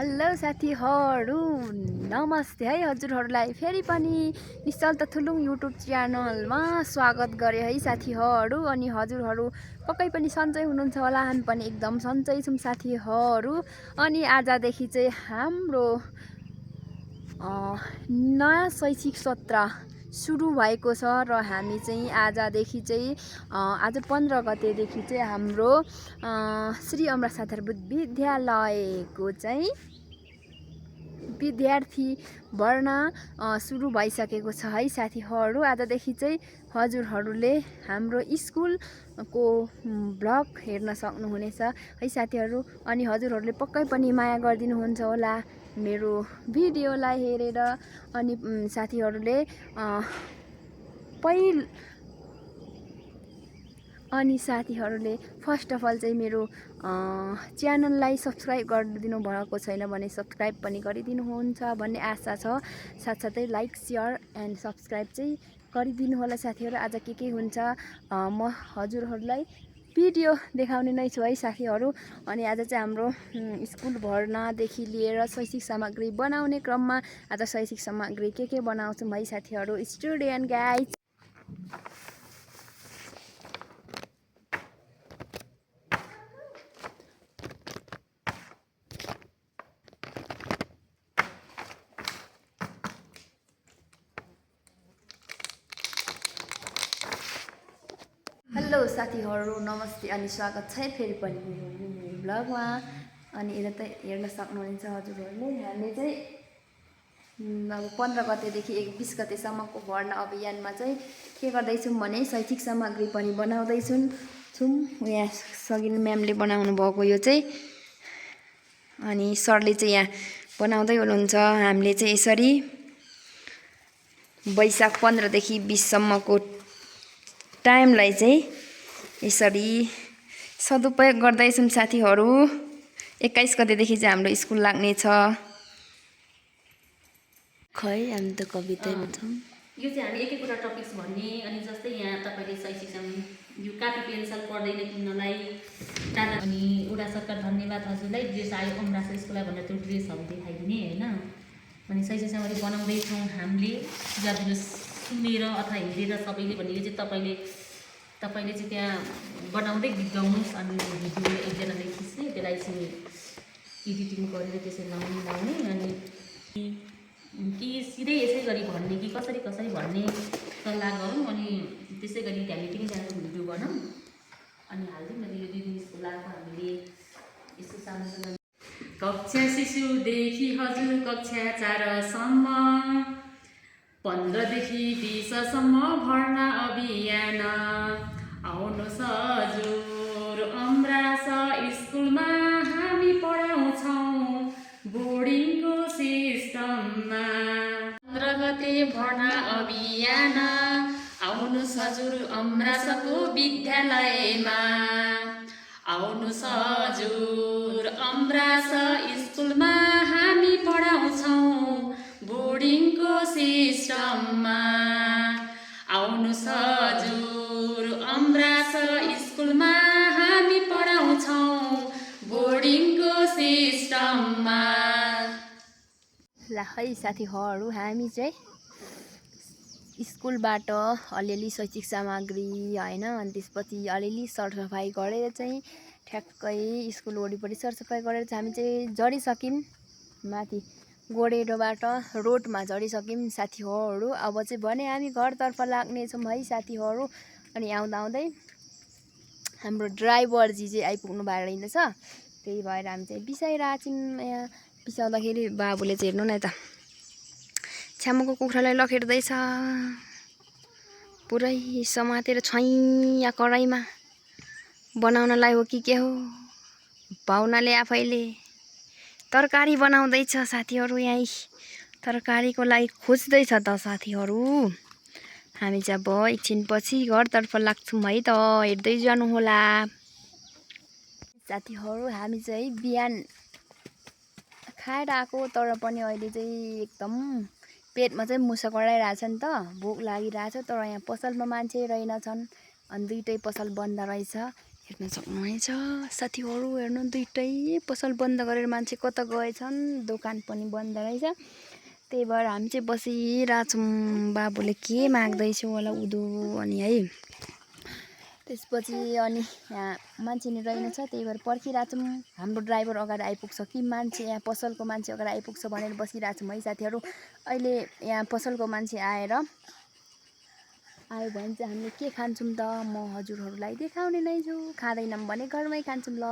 Hello साथीहरू, नमस्ते है हजुरहरूलाई फेरि पनि निश्चल तथुलुङ युट्युब च्यानलमा स्वागत गरे है साथीहरू। अनि हजुरहरू पक्कै पनि सन्चै हुनुहुन्छ होला, हामी पनि एकदम सन्चै छौँ साथीहरू। अनि आजदेखि चाहिँ हाम्रो नयाँ शैक्षिक सत्र सुरु भएको छ र हामी चाहिँ आजदेखि चाहिँ आज 15 गतेदेखि चाहिँ हाम्रो श्री अमरास आधारभूत विद्यालयको चाहिँ विद्यार्थी भर्ना सुरु भइसकेको छ है साथीहरू। आजदेखि चाहिँ हजुरहरूले हाम्रो स्कुलको ब्लग हेर्न सक्नुहुनेछ है साथीहरू। अनि हजुरहरूले पक्कै पनि माया गरिदिनुहुन्छ होला मेरो भिडियोलाई हेरेर। अनि साथीहरूले फर्स्ट अफ अल चाहिँ मेरो च्यानललाई सब्सक्राइब गरिदिनु भएको छैन भने सब्सक्राइब पनि गरिदिनुहुन्छ भन्ने आशा छ। साथसाथै लाइक सेयर एन्ड सब्सक्राइब चाहिँ गरिदिनु होला साथीहरू। आज के हुन्छ म हजुरहरूलाई भिडियो देखाउने नै छु है साथीहरू। अनि आज चाहिँ हाम्रो स्कुल भर्नादेखि लिएर शैक्षिक सामग्री बनाउने क्रममा आज शैक्षिक सामग्री के बनाउँछौँ है साथीहरू। स्टुडेन्ट गाइज, हेलो साथीहरू, नमस्ते अनि स्वागत छ फेरि पनि मेरो ब्लगमा। अनि यता हेर्न सक्नुहुन्छ हजुरहरूले, हामीले चाहिँ अब 15 गतेदेखि 20 गतेसम्मको भर्ना अभियानमा चाहिँ के गर्दैछौँ भने शैक्षिक सामग्री पनि बनाउँदैछौँ। यहाँ सगिन म्यामले बनाउनु भएको यो चाहिँ, अनि सरले चाहिँ यहाँ बनाउँदै हुनुहुन्छ। हामीले चाहिँ यसरी वैशाख 15 देखि 20 सम्मको टाइमलाई चाहिँ यसरी सदुपयोग गर्दैछौँ साथीहरू। 21 गतेदेखि चाहिँ हाम्रो स्कुल लाग्नेछ। खै हामी त कवितामा छौँ। यो चाहिँ हामी एक एकवटा टपिक्स भन्ने। अनि जस्तै यहाँ तपाईँले शैक्षिक यो कापी पेन्सिल पर्दैन किन्नलाई टाढा। अनि उडा सरकार धन्यवाद हजुरलाई, ड्रेस आयो अमरास स्कुललाई भनेर त्यो ड्रेसहरू देखाइदिने होइन। अनि शैक्षिक सामग्री बनाउँदैछौँ हामीले, सुझाव सुनेर अथवा हेरेर सबैले भने यो चाहिँ तपाईँले चाहिँ त्यहाँ बनाउँदै गीत गाउनुहोस्। अनि भिडियो एकजनाले खिच्ने, त्यसलाई चाहिँ एडिटिङ गरेर त्यसरी लाउने। अनि कि सिधै यसै गरी भन्ने कि कसरी भन्ने सल्लाह गरौँ। अनि त्यसै गरी हामी तिनजनाको भिडियो बनाऊँ अनि हालिदिउँ न। यो 2 दिन स्कुल लगाएको हामीले यस्तो सानो कक्षा शिशुदेखि हजुर कक्षा 4 सम्म 15 देखि 20 सम्म भर्ना अभियान आउनुहोस् हजुर अमरास स्कुलमा हामी पढाउँछौँ बोर्डिङको सिस्टममा। 15 गते भर्ना अभियान आउनुहोस् हजुर अमरासको विद्यालयमा। आउनुहोस् हजुर अमरास स्कुलमा हामी पढाउँछौँ बोर्डिङको सिस्टममा। आउनुहोस् हजुर अमरास स्कुलमा हामी पढाउँछौँ बोर्डिङको सिस्टममा। ल है साथीहरू, हामी चाहिँ स्कुलबाट अलिअलि शैक्षिक सामग्री होइन, अनि त्यसपछि अलिअलि सरसफाइ गरेर चाहिँ ठ्याक्कै स्कुल वरिपरि सरसफाइ गरेर चाहिँ हामी चाहिँ झरिसक्यौँ माथि गोडेरोबाट रोडमा झरिसक्यौँ साथीहरू। अब चाहिँ भने हामी घरतर्फ लाग्नेछौँ है साथीहरू। अनि आउँदै हाम्रो ड्राइभरजी चाहिँ आइपुग्नु भएर रहेछ, त्यही भएर हामी चाहिँ बिसाइरहेको छौँ। यहाँ बिसाउँदाखेरि बाबुले चाहिँ हेर्नु न यता छ्यामको कुखुरालाई लखेट्दैछ, पुरै समातेर छैया कराईमा बनाउनलाई हो कि के हो। पाहुनाले आफैले तरकारी बनाउँदैछ साथीहरू, यहीँ तरकारीको लागि खोज्दैछ त साथीहरू। हामी चाहिँ अब एकछिनपछि घरतर्फ लाग्छौँ है त, हेर्दै जानु होला साथीहरू। हामी चाहिँ बिहान खाएर आएको, तर पनि अहिले चाहिँ एकदम पेटमा चाहिँ मुसा कराइरहेछ नि त, भोक लागिरहेछ। तर यहाँ पसलमा मान्छे रहेनछन्, अनि 2टै पसल बन्द रहेछ। हेर्न सक्नुहुनेछ साथीहरू। हेर्नु दुइटै पसल बन्द गरेर मान्छे कता गएछन्, दोकान पनि बन्द रहेछ। त्यही भएर हामी चाहिँ बसिरहेछौँ। बाबुले के माग्दैछ होला उदो अनि है। त्यसपछि अनि यहाँ मान्छे नि रहेनछ, त्यही भएर पर्खिरहेछौँ हाम्रो ड्राइभर अगाडि आइपुग्छ कि मान्छे यहाँ पसलको मान्छे अगाडि आइपुग्छ भनेर बसिरहेछौँ है साथीहरू। अहिले यहाँ पसलको मान्छे आयो भने चाहिँ हामीले के खान्छौँ त, म हजुरहरूलाई देखाउने नै छु। खाँदैनौँ भने घरमै खान्छौँ ल।